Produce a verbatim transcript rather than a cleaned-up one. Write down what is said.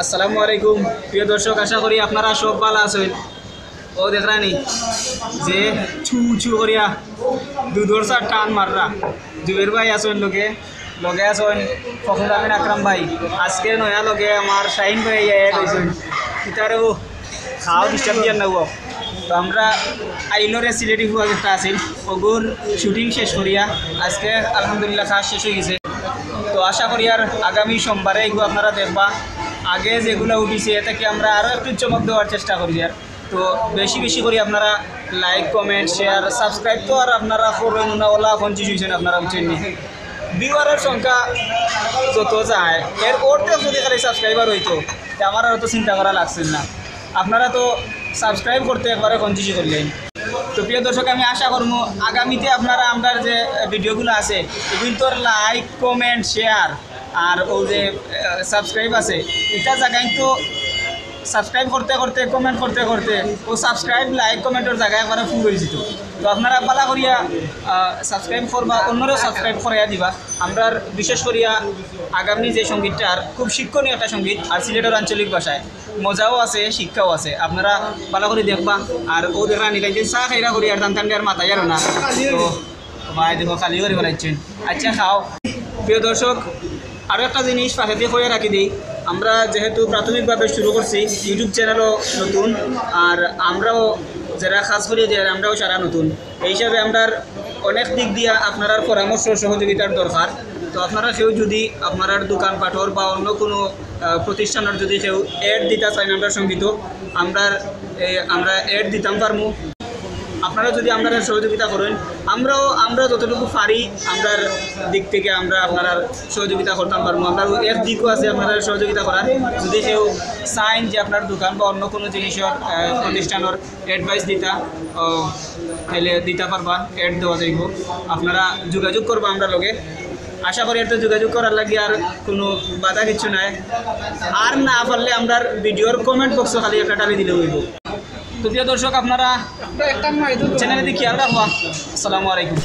আসসালামু আলাইকুম। প্রিয় দর্শক, আশা করি আপনারা সব ভালা আছইন। অউ দেখরানি যে ছু ছু করিয়া দুধর চা টান মাররা জুবের ভাই আছইন, লগে লগে আছইন ফখরুল আমিন আকরাম ভাই। আজকে নয়া লগে আমার শাহিন ভাই add অইছইন। ইতারেও খাওয়া disturb দিয়ার না গো। তো আমরা আইলরে সিলেটি ফুয়া একটা আছিল, ওগুর shooting শেষ করিয়া আজকে আলহামদুলিল্লাহ কাজ শেষ অইগেছে। তো আশা করি আর আগামী সোমবারে এগু আপনারা দেখবা। আগে যেগুলা উঠিছে, এটাকে আমরা আরও একটু চমক দেওয়ার চেষ্টা করি। আর তো বেশি বেশি করি আপনারা like, comment, share, subscribe তো আর আপনারা করইন না, ওলা এখন চিজ অইছেন আপনারা, বুঝছেন নি? Viewer-র সংখ্যা যত যায়, এর অর্ধেক যদি খালি subscriber অইতো, তে আমার আর অত চিন্তা করা লাগছিল না। আপনারা তো subscribe করতে একবারে কঞ্জুসি করলেন। তো প্রিয় দর্শক, আমি আশা করমু আগামীতে আপনারা আমরার যে ভিডিওগুলা আছে, এগুলোর like, comment, share আর অউ যে, আহ, subscribe আছে, ইটা জাগাইন তো subscribe করতে করতে, comment করতে করতে, অউ subscribe, like, comment-র জাগা একবারে full অইযিতো। তো আপনারা ভালা করিয়া, আহ, subscribe করবা, অন্যরেও subscribe করাইয়া দিবা। আমরার বিশেষ করিয়া আগামী যে সঙ্গীতটা আর খুব শিক্ষণীয় একটা সঙ্গীত, আর সিলেটের আঞ্চলিক ভাষায় মজাও আছে, শিক্ষাও আছে। আপনারা ভালা করি দেখবা। আর অউ দেখরা নি, তাই চা খাইরা করি আর দান তান্ডে আর মাথায় আর না। তো ভাই দেখো, খালি করি ফেলাইছেন। আচ্ছা, খাও। প্রিয় দর্শক, আরও একটা জিনিস পাশেদি কইয়া রাখি দেই, আমরা যেহেতু প্রাথমিকভাবে শুরু করছি, YouTube channel-ও নতুন, আর আমরাও যারা কাজ করি, যে আমরাও সারা নতুন, এই হিসাবে আমরার অনেক দিক দিয়া আপনারার পরামর্শ সহযোগিতার দরকার। তো আপনারা কেউ যদি আপনারার দোকানপাটর বা অন্য কোনো, আহ, প্রতিষ্ঠানর যদি কেউ ad দিতা চাইন আমরার সঙ্গীতো, আমরার, এ, আমরা ad দিতাম পারমু। আপনারা যদি আমরারে সহযোগিতা করেন, আমরাও, আমরা যতটুকু পারি আমরার দিক থেকে আমরা আপনারার সহযোগিতা করতাম পারমু। আমরার এক দিকও আছে আপনারার সহযোগিতা করার। যদি কেউ চাইন যে আপনার দোকান বা অন্য কোনো জিনিসর, আহ, প্রতিষ্ঠানর advice দিতা, ও, তাইলে দিতা পারবা, ad দেওয়া যাইবো। আপনারা যোগাযোগ করবা আমরার লগে। আশা করি এতে যোগাযোগ করার লাগি আর কোনো বাধা কিছু নাই। আর না পারলে আমরার ভিডিওর comment box-ও খালি একটা টালি দিলে অইবো। তো প্রিয় দর্শক, আপনারা channel-এ খেয়াল রাখবা। আসসালামু আলাইকুম।